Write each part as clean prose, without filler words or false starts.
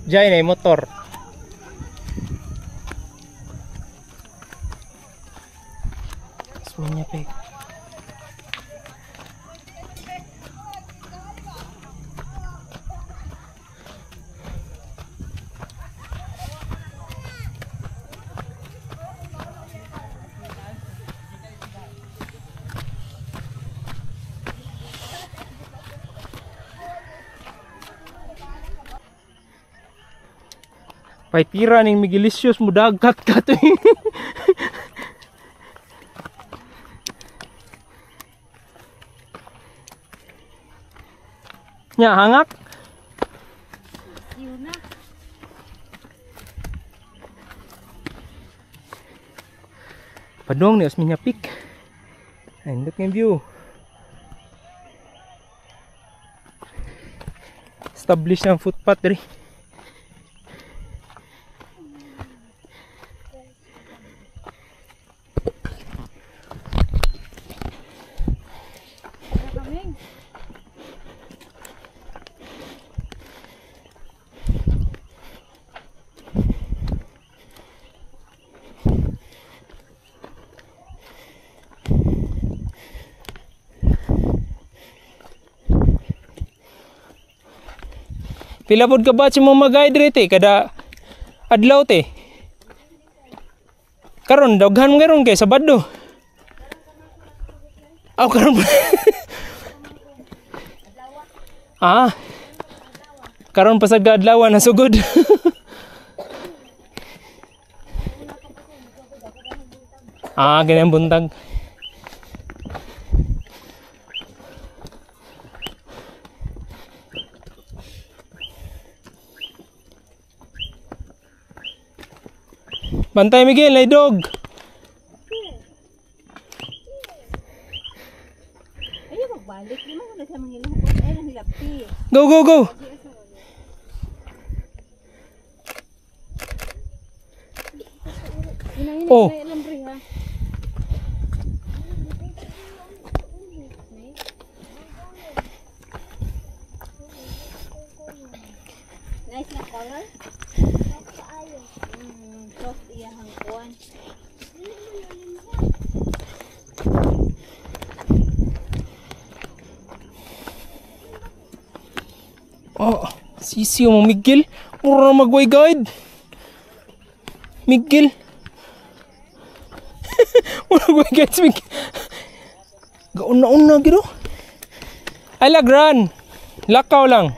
Diyan ay motor. Osmeña Peak. Paitira ning Miguelicious mudagat ka to. Nya hangak. Yun na. Padong ni Osmeña Peak. And look yung view. Establish ang footpath diri. Pila pod ka batch mo mag-guide rete kada adlaw te. Karon daghan mo karon kay Sabado. Aw karon. Ah. Karon pasag ka adlaw na sugod. Ah, ganyan buntag. Bantay Miguel, ay dog. Ayaw magbalik, di man na siya mangiluhod. Ay lang hilapti. Go, go, go. Oh. Nice na color. Soft iyahang kuwan. Oh, sisi mo Miguel. Mura na magway guide. Miguel. Mura magway guide si Miguel. Gauna-una giro. Ay lagran. Lakaw lang.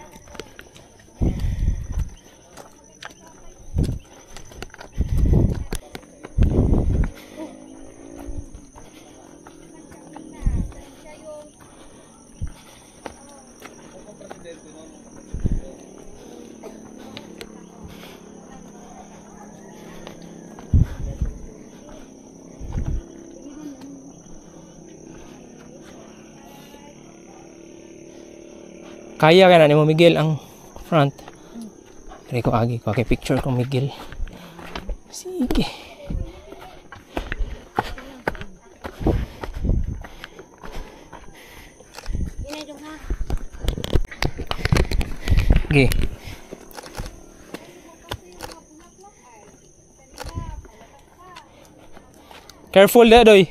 Kaya ka na ni mo Miguel ang front. Ari ko agi ko kay picture ko Miguel. Sige. Okay. Careful there, doy.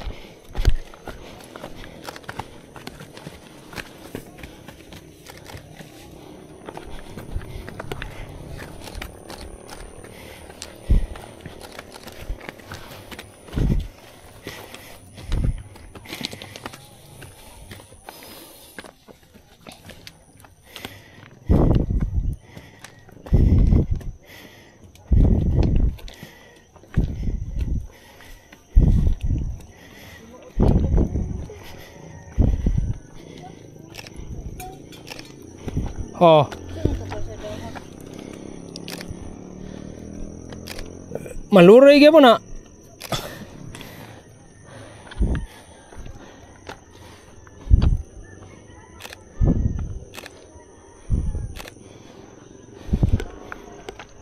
Oh. Maluroy gyapon na.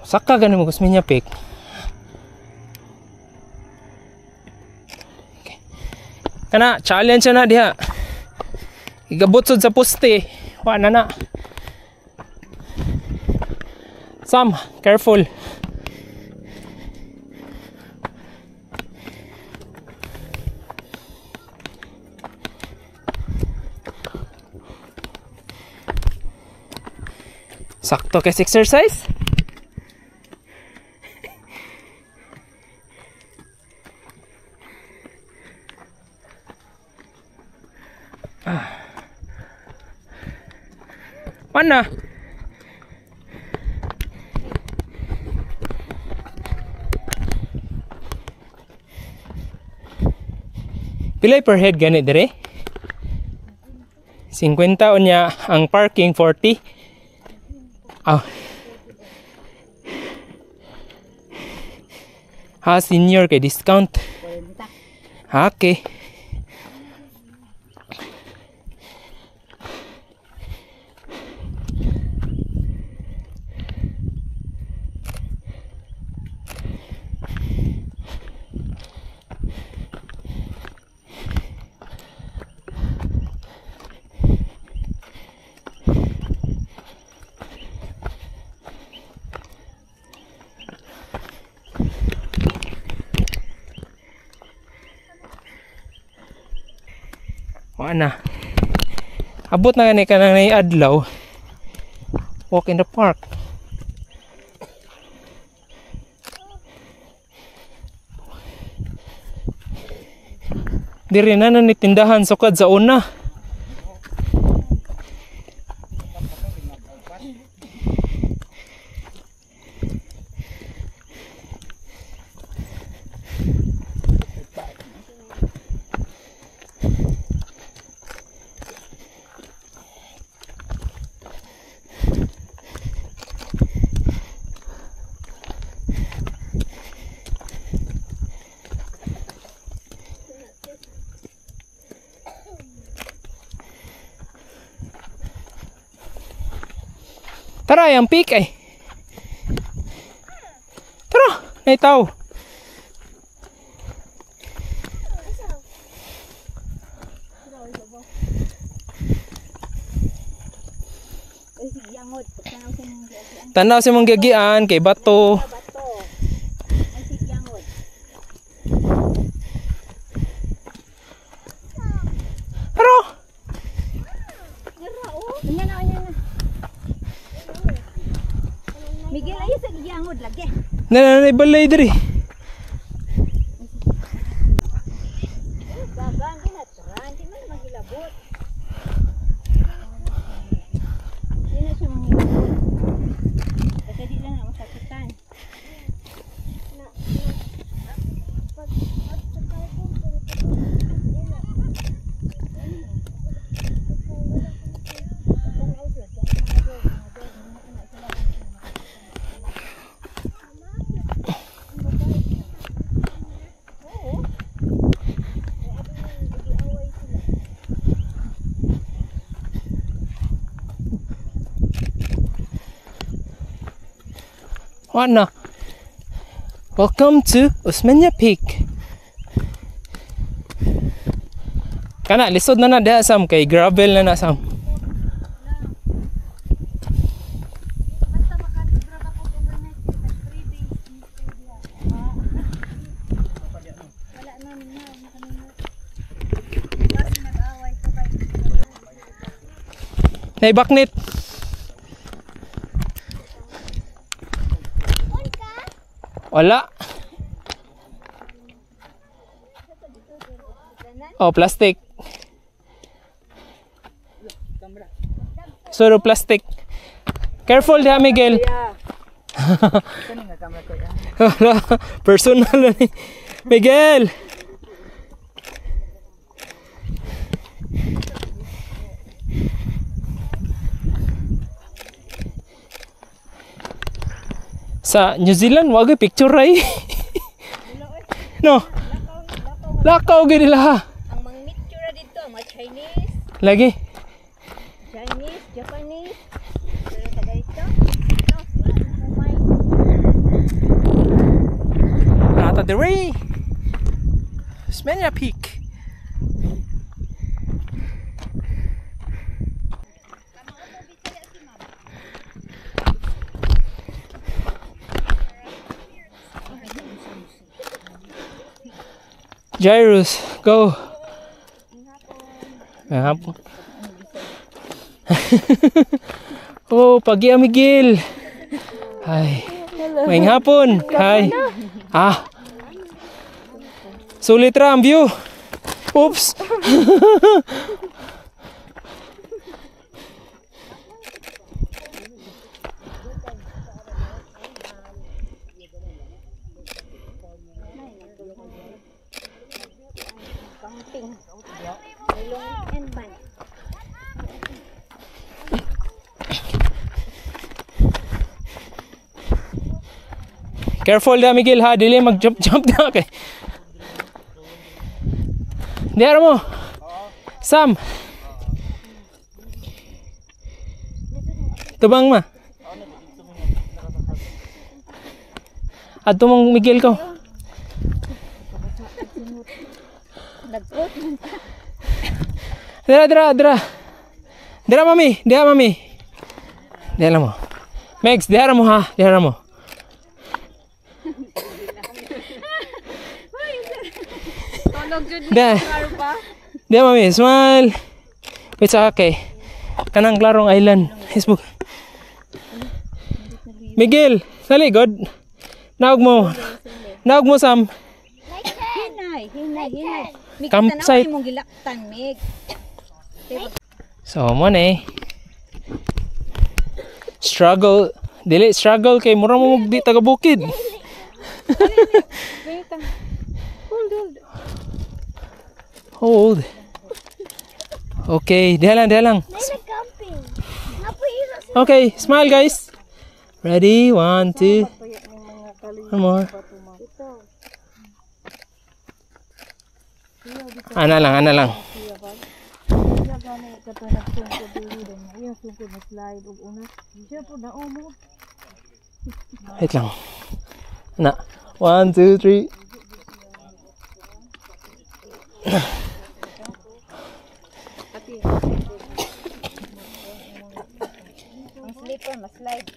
Saka gani mo Osmeña Peak. Okay. Kana challenge na diha. Igabot sud sa poste. Wa na na. Sam, careful. Sakto kay exercise. Mana? Pilay per head gani dire? 50 unya ang parking 40. Ah. Ha, senior kay discount. Okay. Wala na. Abot na gani ka nang adlaw. Walk in the park. Diri na na ni tindahan sukad sa una. Tara, ang peak ay. Tara, naitaw. Tanaw sa mong giagian kay bato. Tara. Miguel ay sa giyangod lagi. Na balay diri. Gagan di na tran, di man magilabot. Di na siya mangilabot. Basta di lang na masakitan. Wala. Welcome to Osmeña Peak. Kana lisod na na diha Sam kay gravel na na Sam. Naibaknit. Wala. Oh, plastic. Suro plastic. Careful diha, Miguel. Wala. Personal na ni Miguel. Sa New Zealand, wag picture ray. No. Lakaw gid nila. Ang mga mixture dito, ang mga Chinese. Lagi. Chinese, Japanese. Pero taga dito. No, wala na kumay. Nata the way. Osmeña Peak. Jairus, go. Hapon. Oh, pagi Miguel. Hi. Maayong hapon. Hi. Ah. Sulit ra ang view. Oops. Camping. Long and ban. Careful da, Miguel, ha, dili mag jump jump na kay. Diara mo. Sam. Tubang ma. Adto mong Miguel ko. Nag-out. Dira, dira, dira. Dira, mami, dira, mami. Dira mo. Megs, dira mo ha, dira mo. Dira. Dira, mami, smile. Wait sa okay. Kanang klarong island. Facebook. Miguel, dali god. Naog mo. Naog mo, Sam. Hinay, hinay, hinay. Mig, Campsite. tanaw imong gilaktan, Mig. So mo na eh. Struggle, dili struggle kay mura mo di taga bukid. Wait, hold, hold. Hold. Okay, diha lang, diha lang. Camping. Okay, smile guys. Ready? One, two. One more. Ana lang, ana lang. Wait lang. Na. One, two, three. Ang slipper, mas-slide.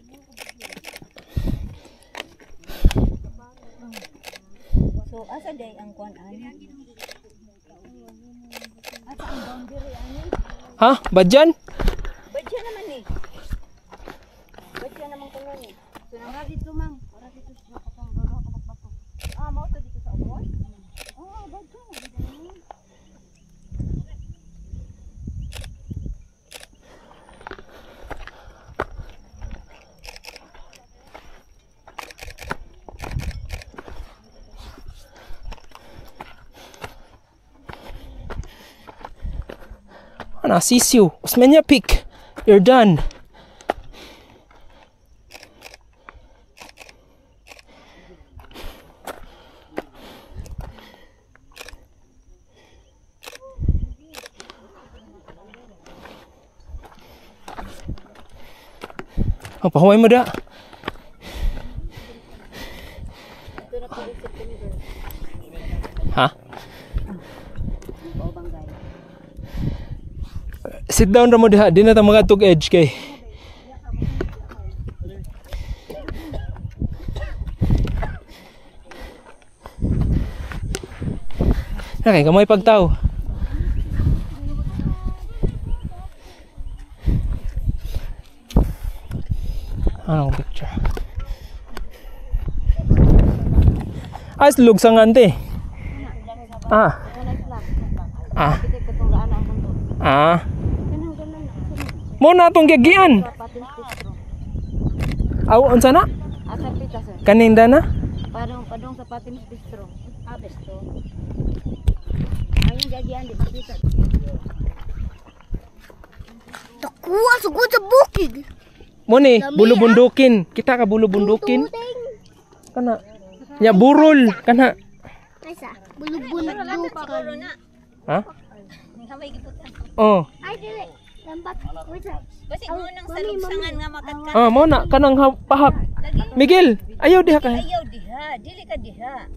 So, asa day ang kuan ani? Asa ang boundary ani? Ha? Badyan? Badya naman eh. Badya naman kuno ni. So, nang dito mang. Ora dito sa katong gagawa ko bato. Ah, mao to dito sa ubos? Oh, badya. Ana, sisiw. Osmeña Peak. You're done. Oh, pahuway mo da. Ha? Sit down ra mo diha, di na ta magadtog edge kay. Na kay gamay pagtaw. Ano akong picture? Ah, lugsangan te. Ah. Ah. Ah. Mo na atong gigian. Aw, unsa na? Asa pita sir? Kaninda na? Padong padong sa Patins Bistro. Ah, bistro. Ayun gagian di makita. Takuha sa gud sa bukid. Mo ni bulubundukin. Kita ka bulubundukin. Kana. Nya burol kana. Asa? Bulubundukan. Ha? Oh. Ay, dili. Lambat. Wait lang. Basig mo nang salugsangan nga makatkat. Ah, mo na kanang pahak. Miguel, ayaw diha ka. Ayaw diha, dili ka diha.